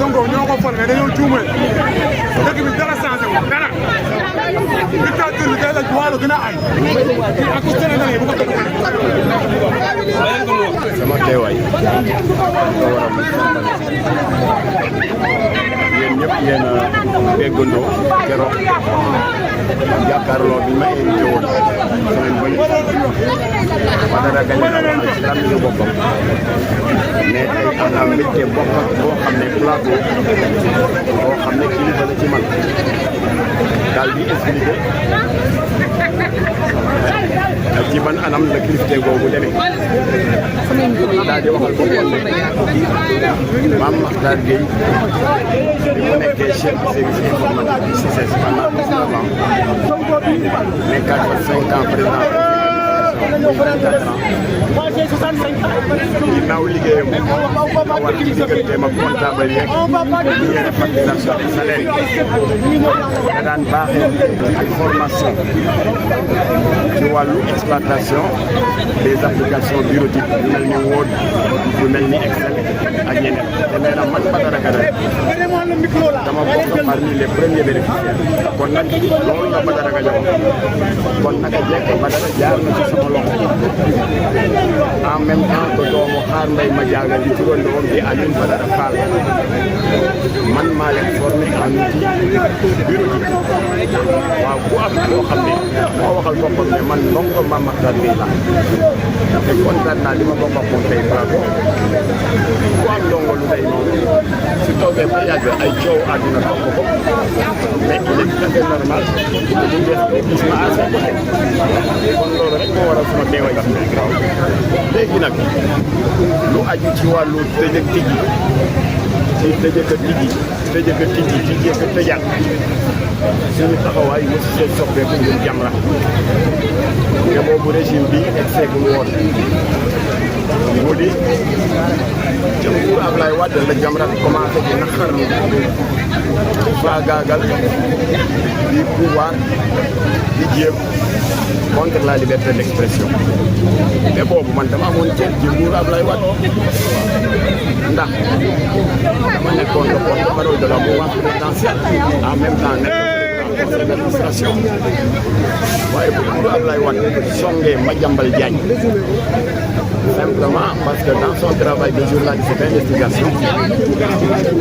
Sonko ñoo ko formé dañoo juumee dëkk bi dara changé wu dara dictature bi day la wàllu gën a ay kii ak Sénégalais bu ko tënk sama teewaay nga waral yéen ñëpp yéen a déggandoo keroog jàkkaarloo bi ma invité woon semaine bële Badara Gaye la wax ci lan la boppam mais tey am naa mbégte bokk ak boo xam ne plateau boo xam ne kilifa la ci man daal di expliqué ci ban anam la kilifte googu demee daal di waxal boppam ne Mame Mactar Gueye bi mu nekkee chef de service informatique du CICES pendant 19 ans nekkaat fa 5 ans président muy 24 ans ginnaaw liggéeyam ma war ci digganteem ak comptable yeeg ñu yore facturation des salaires yi nga daan baaxee ay formation ci wàllu exploitation des applications bureautiques yu mel ni Word yu mel ni Excel ak yeneen te nee na man Badara Gaye dama bokk parmi les premiers bénéficiaires kon nag loolu la Badara Gaye wax kon naka jekk Badara jaar na ci sama loxo en même temps que doomu xaar mbay ma jaaga di turandoom di Alioune Badara Fall man maa leen formé en outil bureautique waaw bu am loo xam ne moo waxal boppam ne man ndongo Mame Mactar Gueye la te kontaan naa li ma bokk ak moom tey bravo ku am ndongo lu day noonu su toogee ba yàgg ay coow àdduna topp ko mais il est tout à fait normal que bu def gis ma à ses côtés kon loolu rek moo waral sama teewaay léegi nag lu aju ci wàllu tëj ak tijji ci tëj ak tijji tëj ak tijji tijji ak tëjaat suñu taxawaay mosu see soppeeku ñun Jamra te boobu régime bi egseegul woon mu di ca nguur Ablaye Wade la Jamra commencé di naqarlu faagaagal di pouvoir di jéem contre la liberté d'expression te boobu man dama amoon cër ci nguur Ablaye Wade ndax dama nekkoon le porte-parole de la mouvance présidentielle en même temps nekk conseil d'administration waaye bu nguur Ablaye Wade songee Madiambal Diagne simplement parce que dans son travail de journaliste d'investigation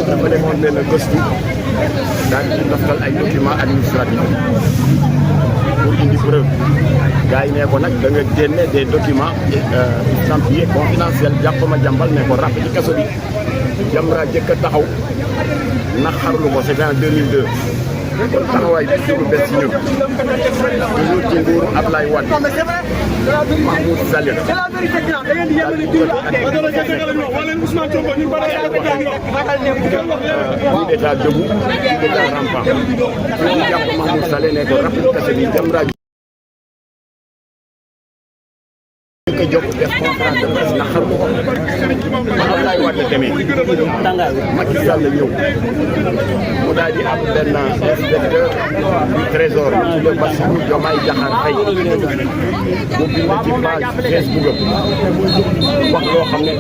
dafa demoon benn gëstu daal di doftal ay documents administratifs pour indi preuve gars yi ne ko nag da nga génne des documents estampillés confidentiels jàpp Madiambal ne ko ràpp ci kaso bi Jamra jëkk a taxaw naqarlu ko c'était en 2002 kon taxawaay bi dugg bés ci ñun toujours ci nguuru Ablaye Wade Mahmoud Salih coup d'état debout coup d'état rampant ñu jàpp Mahmoud Salih ne ko ràpp ci kaso bi Jamra ko jóg def conférence de presse naqar ko ba Ablaye Wade demee Macky Sall ñëw mu daal di am benn inspecteur du trésor bu tudd Bassirou Diomaye Diakhar Faye mu bind ci page Facebook wax loo xam ne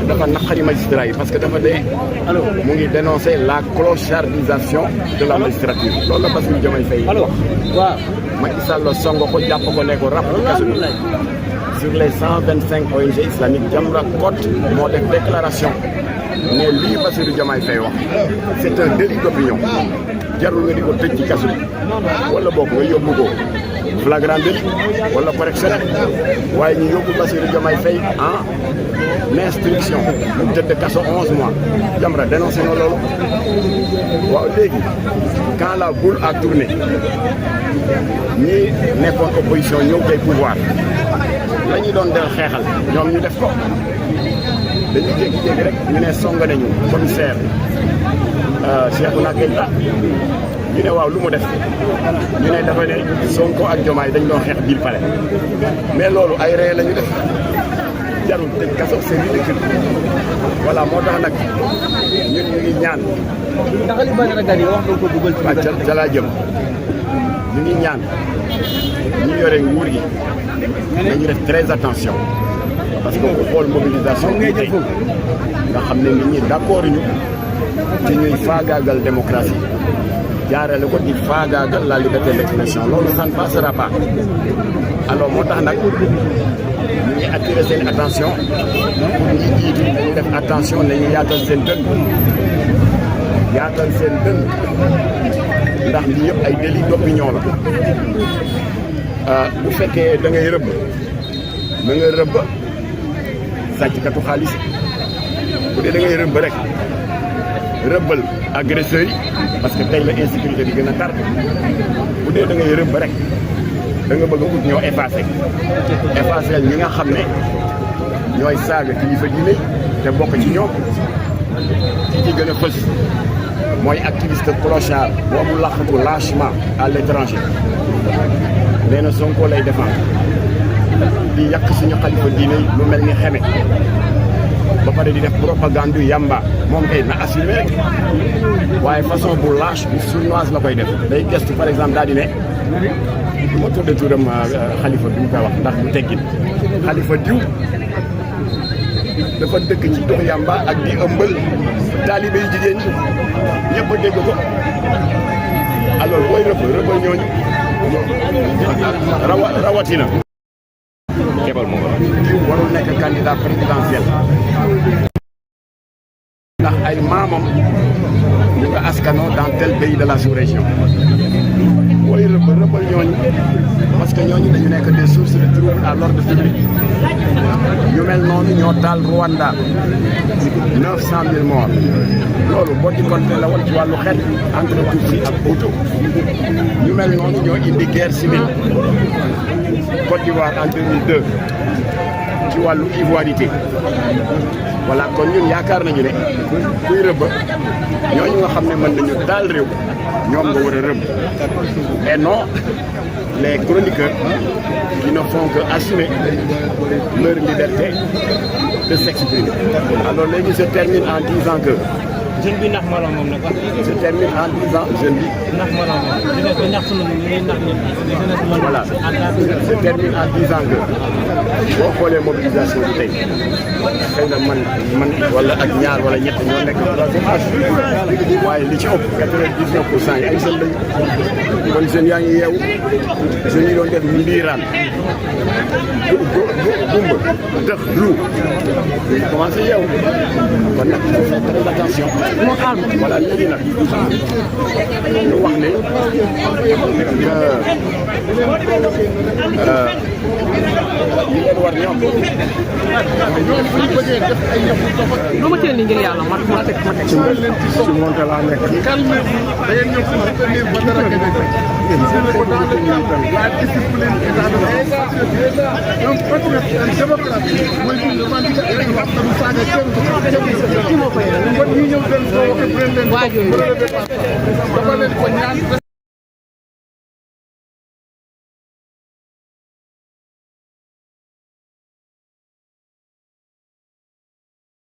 dafa naqari magistrat yi parce que dafa dee mu ngi dénoncer la clochardisation de la magistrature loolu la Bassirou Diomaye Faye wax Macky Sall songo ko jàpp ko ne ko ràpp ci kaso bi sur les 125 ONG islamiques Jamra Code moo def déclaration ne lii Bassirou Diomaye Faye wax c'est un délit d'opinion jarul nga di ko tëj ci kaso bi wala boog nga yóbbu ko flagrant délit wala correctionnel waaye ñu yóbbu Bassirou Diomaye Faye en instruction mu tëdd kaso 11 mois Jamra dénoncé na loolu waaw léegi quand la boule a tourné ñi nekkoon opposition ñëw tey pouvoir la ñu doon del xeexal ñoom ñu def ko dañuy jékki-jékki rek ñu ne song nañu commissaire Cheikhouna Keita ñu ne waaw lu mu def ñu ne dafa ne Sonko ak Diomaye dañ doon xeex biir palais mais loolu ay ree la ñu def jarul tëj kaso c'est ridicule voilà moo tax nag ñun ñu ngi ñaan ndax li Badara Gaye wax nga ko dugal ci ca laa jëm ñu ngi ñaan ñu yore nguur gi dañu def très attention parce que ku xool mobilisation bi tey nga xam ne nit ñi d'accord ñu ci ñuy faagaagal démocratie jaarale ko di faagaagal la liberté d'expression loolu ça ne passera pas alors moo tax nag ñu ngi attirer seen attention ñi jiitu dañu def attention nañu yaatal seen dënn ndax lii yëpp ay délit d'opinion la bu fekkee da ngay rëbb na nga rëbb sàcckatu xaalis bu dee da ngay rëbb rek rëbbal agresseurs yi parce que tey la insécurité bi gën a tar bu dee da ngay rëbb rek da nga bëgg a ut ñoo effacer ñi nga xam ne ñooy saaga kilifa diine te bokk ci ñoom ci gën a fës mooy activiste clochard boobu laqatu lâchement à l'étranger nee na Sonko lay défendre di yàq suñu xalifa diine lu mel ni xeme ba pare di def propagande yamba moom kay na assumé rek waaye façon bu lâche bu sournoise la koy def day gestu par exemple daal di ne du ma tudde turam xalifa bi ñu koy wax ndax du teggin xalifa diw dafa dëkk ci dox yamba ak di ëmbal taalibe yi jigéen ñi ñëpp a dégg ko alors booy rëbbal ñooñu rawatina diw warul nekk candidat présidentiel ndax ay maamam ñu nga askanoo dans tel pays de la sous-région booy rëbbal ñooñu parce que ñooñu dañu nekk des sources de trouble à l'ordre public yu mel noonu ñoo taal Rwanda 900 000 morts loolu boo di compter la woon ci wàllu xeet entre Tutsi ak Hutu ñu mel noonu ñoo indi guerre civile Côte d'Ivoire en 2002 ci wàllu ivoirité voilà kon ñun yaakaar nañu ne kuy rëbb ñooñu nga xam ne mën nañu taal réew ñoom nga war a rëbb et non les chroniqueurs qui ne font que assumer leur liberté de s'exprimer. Alors léegi se termine en disant que jeune bi nax moroom moom nag wax se termine en disant jeune bi nax moroom moom jeunesse bi nax sunu ñuy nax ñun jeunesse bi voilà se termine en disant que boo xoolee mobilisation bi tey xëy na man wala ak ñaar wala ñett ñoo nekk troisième âge waaye li ci ëpp 99% yi ay jeunes lañu kon jeunes yaa ngi yeewu jeunes yi doon def ndiiraan gumba dëx lu commencé yeewu kon nag il faut très attention voilà léegi nag ñu wax ne li leen war ñoom lu ma teel ni ngir yàlla ma teg ci monté laa nekk calme da ngeen ñëw pour soutenir Badara Gadiaga c'est dans le cadre la discipline état de droit un patriote un démocrate mooy ñu revendiquer ay droits te du saaga kenn kon ñu ñëw seen soo waxee bu leen leen dafa leen ko ñaan